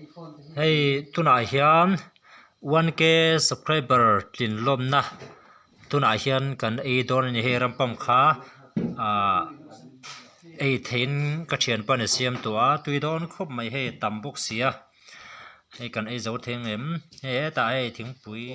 Hei tunah hian one k subscriber tlin lawmna tunah hian kan ei dawn a ni hei rampam kha ahh ei theihin ka thianpa in a siam tawh a tui dawn khawp mai hei a tam bawk si a hei kan ei zo thei ang em hei hetah hei thingpui.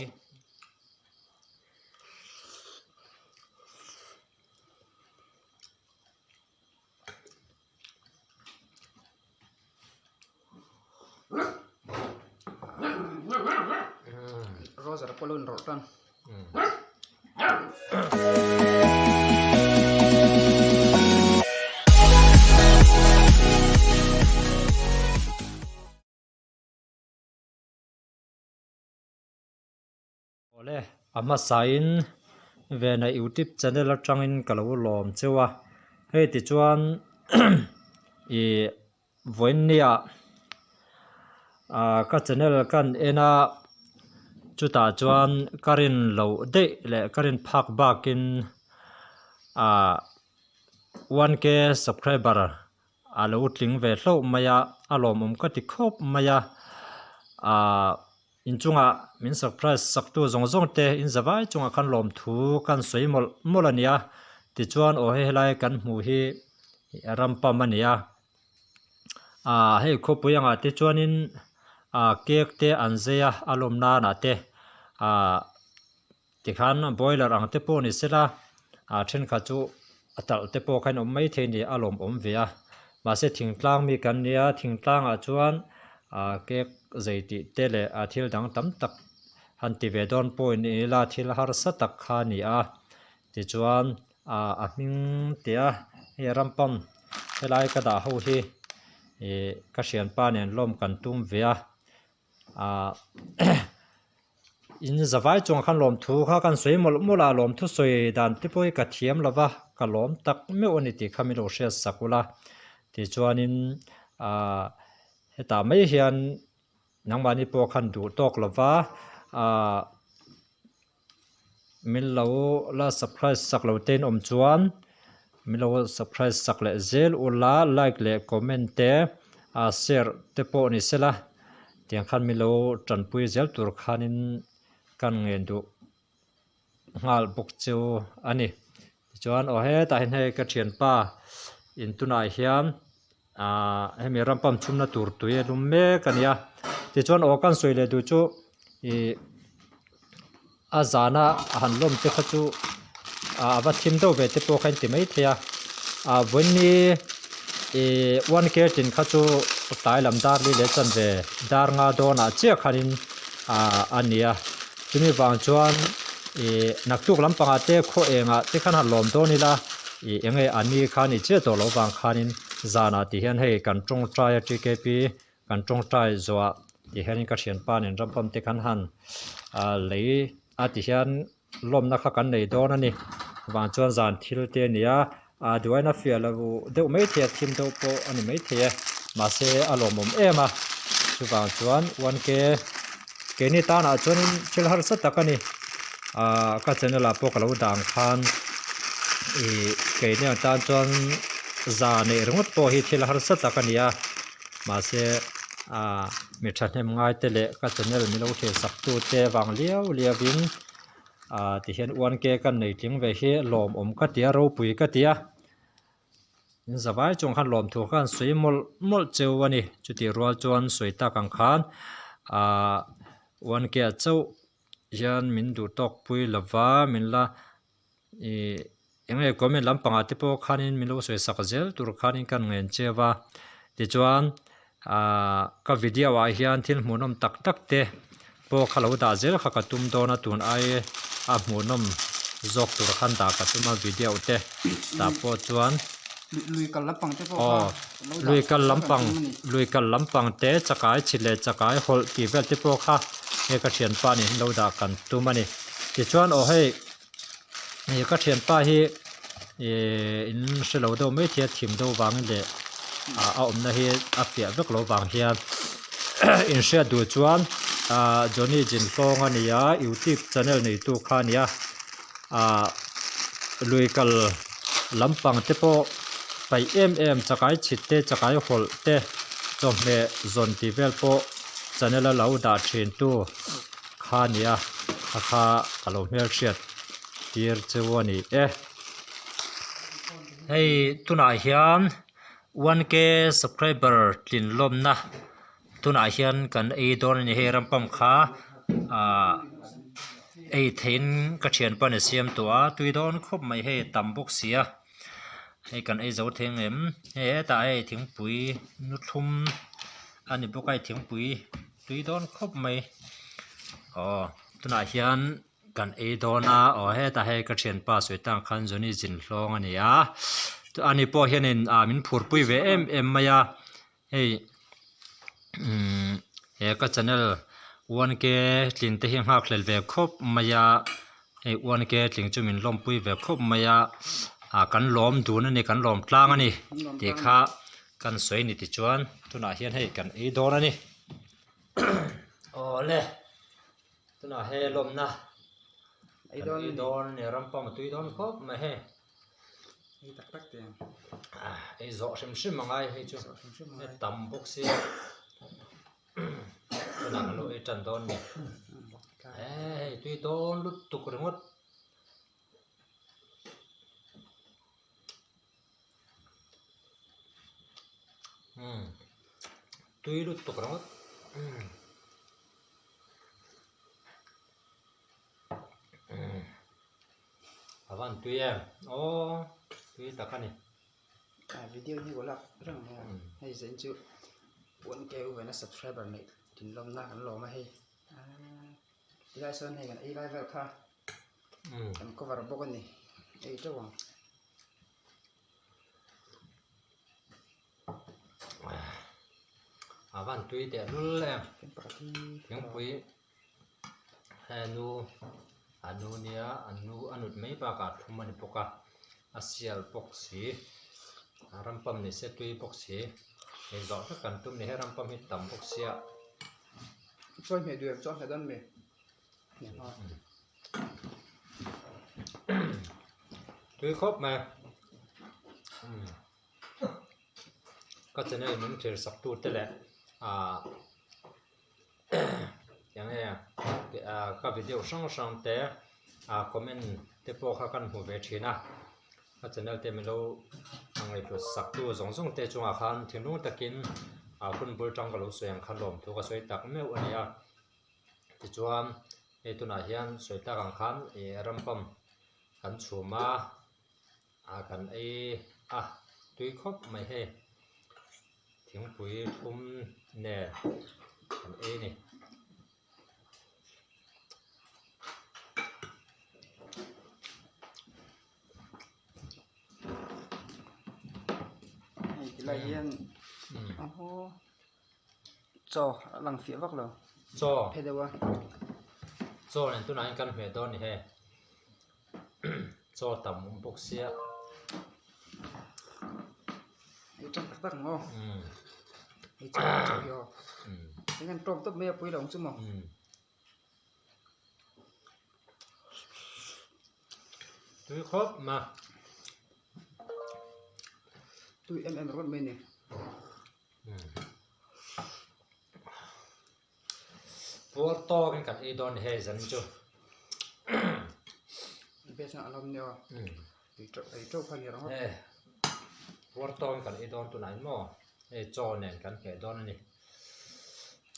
Roger pawh lo inrawlh tan. Awle, a hmasain Vena youtube channel atangin ka lo lawm cheu a, hei tichuan ih vawiinnia ah ka channel kan en a chutah chuan ka rin loh daih leh ka rin phak bakin ah one k subscriber a lo tling ve hlauh mai a, a lawmawm ka ti khawp mai a ah. Inchungah min surprise saktu zawng zawng te in zavai chungah khan lawmthu kan sawi mawlh mawlh a nia. Tichuan aw hei helai kan hmuh hi rampam a ni a. Aaa hei khawpui angah te chuanin aa cake te an zai a, a lawm nanah te aa tikhan boiler ang te pawh ni sela aa thenkhat chu a talh te pawh khan awm maithei a ni a lawmawm ve a mahse thingtlang mi kan nia thingtlangah chuan aa cake zei tih te leh a thil dang tam tak han ti ve dawn pawh ni ila thil harsa tak kha a ni a tichuan aa a hming tih a hei rampam helai ka dah ho hi ih ka thianpa nen lawm kan tum ve a. Ahh in zavai chungah khan lawmthu kha kan sawi mawlh mawlh a lawmthu sawi dan te pawh hi ka thiam lo va ka lawm tak meuh a ni tih kha min lo hriat sak ula tichuanin ahh hetah mai hian nangmahni pawh khan duh tawk lo va ahh min lo la subscribe sak lo te in awm chuan min lo subscribe sak leh zel ula like leh comment te ah share te pawh ni sela tiang khan min lo tanpui zel tur khanin kan ngen duh nghal bawk chu a ni tichuan aw hetah hian hei ka thianpa in tunah hian Ahh hemi ram pump chhumna tur tui a lum mek a nia tichuan aw kan sawi leh duh chu ih a zana han lawm te kha chu ah a va thim deuh ve te pawh kha a inti maithei a ah vawiini ih one k tin kha chu tlai lam dar li leh chanve dar nga dawnah chiah khanin ah a ni a chumi vang chuan ih naktuk lampangah te khaw engah te khan han lawm dawn ila ih eng nge a ni kha a ni chiah tawh loh vang khanin. Zanah tih hian hei kan tawngtai a TKP kan tawngtai zawhah tih hianin ka thianpa nen rampam te khan han ah lei a ti hian lawmna kha kan nei dawn a ni vang chuan zan thil te a ni a ah duaina fiah lo deuh maithei a thim deuh pawh a ni maithei e mahse a lawmawm em a chuvang chuan one k keini tanah chuanin thil harsa tak a ni ah ka channel ah pawh ka lo dah ang khan ih keini ang tan chuan za neih ringawt pawh hi thil harsa tak a ni a mahse ah mi thahnem ngai te leh ka channel min lo thlir sak tu te vang liau liau in ah ti hian one k kan nei tling ve hi lawmawm ka ti a ropui ka ti a. In zavai chuang khan lawmthu khan sawi mawlh mawlh cheu a ni chutih rual chuan sawi tak ang khan ahh one k ah chauh hian min duh tawk pui lova min la ih eng nge comment lampangah te pawh khanin min lo sawi sak zel tur khanin ka ngen cheu a tichuan ahh ka video ah hian thil hmuhnawm tak tak te pawh kha lo dah zel kha ka tum dawn a tun ai a hmuhnawm zawk tur khan dah ka tum a video te tah pawh chuan Lui kal lampang te pawh kha aw lui kal lampang lui kal lampang te chakai chhit leh chakai hawlh tih vel te pawh kha hei ka thianpa nen hian lo dah kan tum a ni tichuan aw hei ih ka thianpa hi ih in hre lo deuh mai thei a thim deuh vangin leh ah a awmna hi a fiah vek lo vang hian in hriat duh chuan ah Johnny Jinhlawng a ni a youtube channel neitu kha a ni a ah lui kal lampang te pawh paih em em chakai chhit te chakai hawlh te chawhmeh zawn tih vel pawh. channel a lo dah thin tu kha a ni a a kha ka lo hmelhriat tir chu a ni e. Hei tunah hian one k subscriber tlin lawmna tunah hian kan ei dawn a ni hei rampam kha ahh ei theihin ka thianpa ni siam tawh a tui dawn khawp mai hei tam bawk si a. Hei kan ei zo thei ang em hei hetah hei thingpui nu thlum a ni bawk a hei thingpui tui dawn khawp mai aw tunah hian kan ei dawn a aw hetah hei ka thianpa sawi tang khan Johnny zin hlawng a ni a ani pawh hianin ah min phurpui ve em em mai a hei umm he ka channel one k tlin te hi a nghak hlel ve khawp mai a hei one k tling chu min lawmpui ve khawp mai a ah kan lawm dun a ni kan lawm tlang a ni tih kha kan sawi a ni tichuan tunah hian hei kan ei dawn a ni awle tunah hei lawmna kan ei dawn a ni rampang a tui dawn khawp mai hei. Ei tak tak teh ang. Ei zawh hrim hrim a ngai hei chu. Hei tam bawk sia. Tunah ka lo ei tan dawn ni. Hei tui dawn lutuk ringawt. Umm tui lutuk ringawt. Umm. A van tui em aw tui tak a ni. A video hi ka lak reng mai a hei zain chu one k u vena subscriber neih tin lawmna kan lawm a hei tilai sawn hei kan ei lai vel kha kan cover bawk a ni ei teuh ang. A van tui teh lul em thingpui. Henu a nu nia a nu a nut mai bakah thlum a ni bawk a a sial bawk si a rampam ni se tui bawk si hei zawh vek kan tum ni he rampam hi tam bawk sia. Chawi hmeh duh em chuan hmet dawn mi? Tui khawp mai ka channel min thlir sak tu te leh ah. Enge ka video hrang hrang te ah comment te pawh kha kan hmu ve thin a ka channel te min lo ngaihhlut sak tu zawng zawng te chungah khan thinlung takin ah hun bul tang ka lo sawi ang khan lawmthu ka sawi tak meuh a ni a tichuan hei tunah hian sawi tak ang khan ih rampam kan chhum a ah kan ei a tui khawp mai hei. Thingpui thlum nen an ei a ni. Hei tilai hian chaw a lang fiah vak lo. Chaw. Phe deuh a. Chaw nen tunah hian kan hmeh dawn a ni hei. Chaw tam awm bawk sia. Ei tang tak tak ang aw. Ei chaw chaw hi aw. Eng an tawp tawp mai a pui lo ang chu maw. Tui khawp ma. Tui em em rawt mai ni. Puar tawkin kan ei dawn hei zan chu. Puar tawkin kan ei dawn tunah in maw hei chaw nen kan hmeh dawn a ni.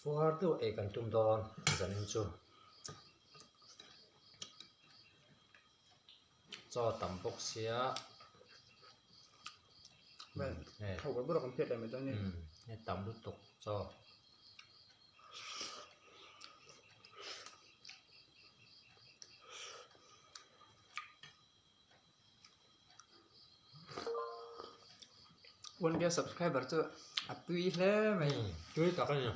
Puar deuh ei kan tum dawn zanin chu. Chaw tam bawk sia. Hei tam lutuk chaw. One K subscriber chu a tui hle mai. Tui tak a ni.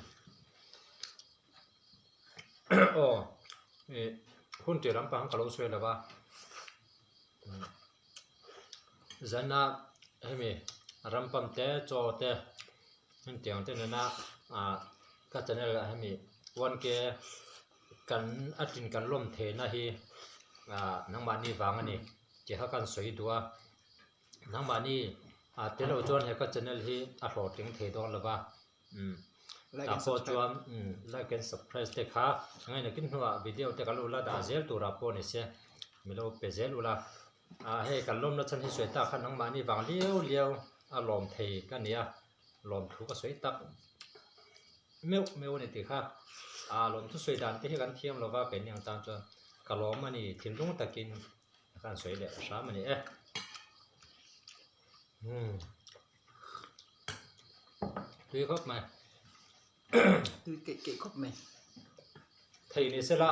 Aw ih hun tih lampang ka lo sawi lo va zana hemi rampam te chaw te hetiang te nena ah ka channel ah hemi one k kan a tlin kan lawm theihna hi ah nangmahni vang a ni tih kha kan sawi duh a nangmahni ah tel loh chuan he ka channel hi a hlawhtling thei dawn lo va. Umm. Tah pawh chuan like and subscribe te kha ngaihnakin hnuah video te kan lo la dah zel turah pawh ni se mi lo pe zel ula. Ah hei kan lawmna chhan hi sawi tak khan nangmahni vang liau liau a lawm thei ka nia lawmthu ka sawi tak meuh meuh a ni tih kha ah lawmthu sawi dan te hi kan thiam lova keini ang tan chuan ka lawm a ni thinlung takin ka han sawi leh hram a ni e. Umm tui khawp mai tui keih keih khawp mai thei ni sela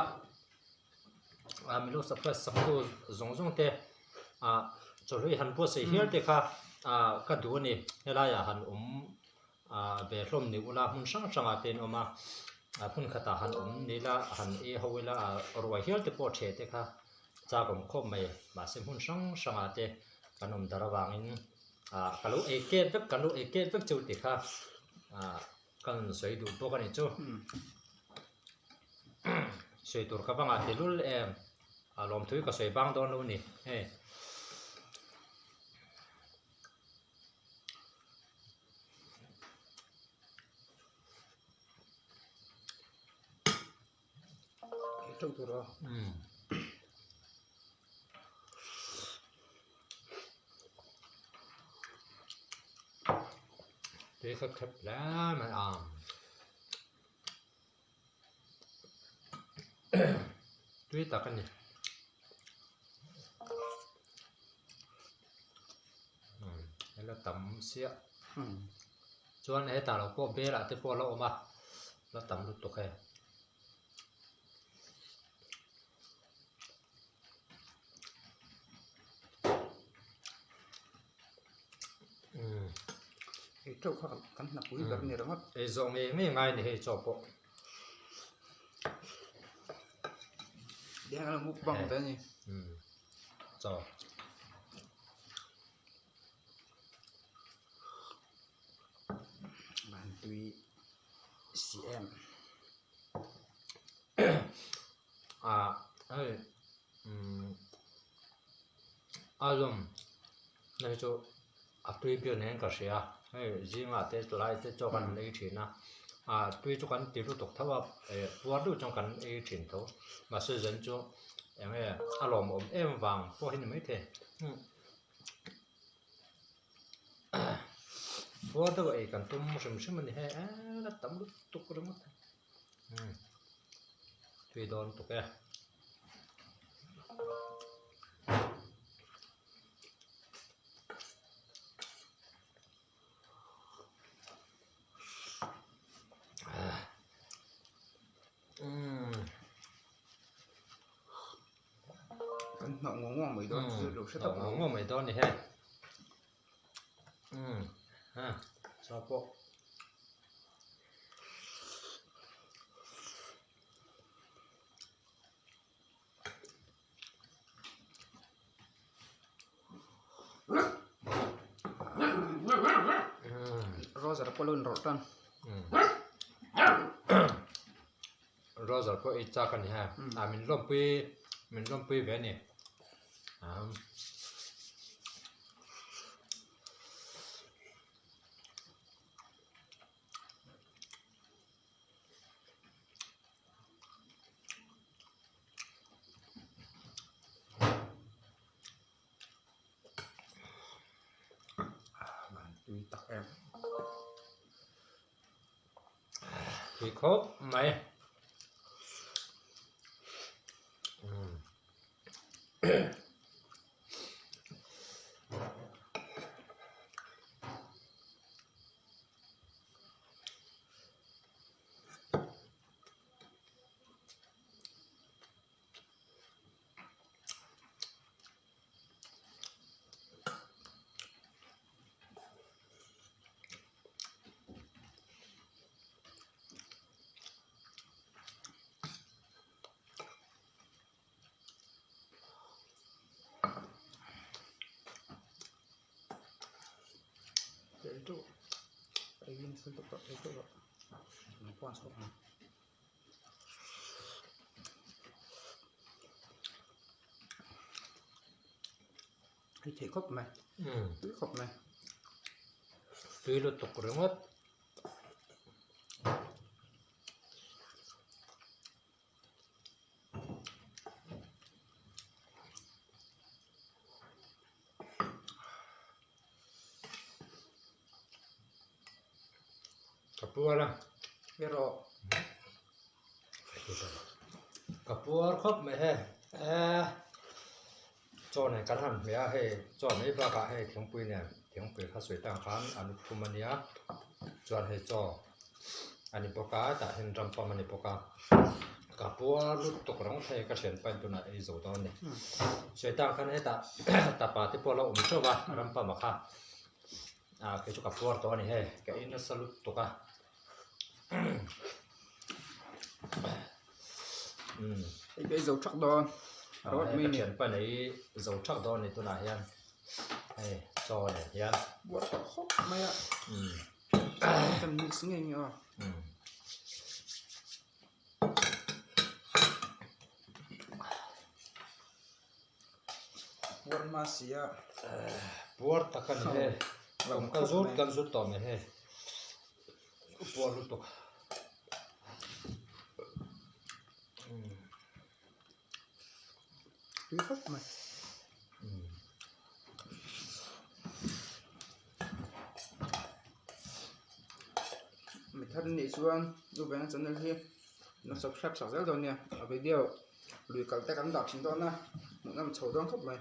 ah milo surprise sak tu zawng zawng te ah chawhlui han buatsaih hial te kha ah ka duh a ni helai ah han awm ah ve hlawm ni ula hmun hrang hrang ah te an awm a ah hmun khat ah han awm ni ila han ei ho ila ah ruai hial te pawh ṭheh te kha chak awm khawp mai mahse hmun hrang hrang ah te kan awm dar avangin ah ka lo ei kep vek kan lo ei kep vek chu tih kha ah ka rawn sawi duh bawk a ni chu sawi tur ka bangah ti lul em a lawmthui ka sawi bang dawn lo a ni hei. Tui khat khat hle mai a. Tui tak a ni. Hela tam siah. Chuan hetah lo pawh belah te pawh a la awm a, la tam lutuk hei. Ei teuh kha kan hnapui ber ni ringawt. Ei zawh ngei ngei ngai ni hei chaw pawh. Tiang a lo mukbang ve a ni. Chaw. Van tui si em. Ah hei umm a lawm hei chu a tui bial nen ka hria hei zingah te tlai te chaw kan ei thin a ah tui chu kan ti lutuk tho a eh puar deuh chuan kan ei thin tho mahse zan chu eng nge a lawmawm em vang pawh hi ni maithei. Puar deuh ei kan tum hrim hrim a ni hei eee la tam lutuk ringawt umm tui dawn lutuk e. Kan hnawh nguang nguang mai dawn chu lo hre tak Hnawh nguang nguang mai dawn ni hei. Umm ha chaw pawh. Roger pawh lo inrawlh tan. Roger pawh ei chak a ni ha. A min lawmpui min lawmpui ve a ni. Tui tak em. Tui khawp mai. Hei theih khawp mai tui khawp mai tui lutuk ringawt. Ka puar a. Erawh. Ka puar khawp mai hei. Eee chaw nen kan han hmeh a hei chaw mai bakah hei thingpui nen thingpui kha sawi tang khan an thum a nia chuan hei chaw a ni bawk a tah hian ram pam a ni bawk a ka puar lutuk rang thei ka thian pain tunah ei zo dawn a ni sawi tang khan hetah tapa te pawh a lo awm teuh va ram pam a kha ah kei chu ka puar tawh a ni hei ka ei nasa lutuk a umm hei ka ei zo thak dawn rawt mai ka thianpa nei zo thak dawn a ni tunah hian hei chaw nen hian buar tawh khawp mai a umm kan mix ngei nge aw umm. Puar hma si a. Puar tak a ni he. Kum ka zut kan zut tawh mai hei. Puar lutuk. Tui khawp mai. Mi thar nih chuan U Vena channel hi lo subscribe chak zel dawn nia a video. Lui kal te kan dah thin dawn a, hmuhnawm chho dawn khawp mai.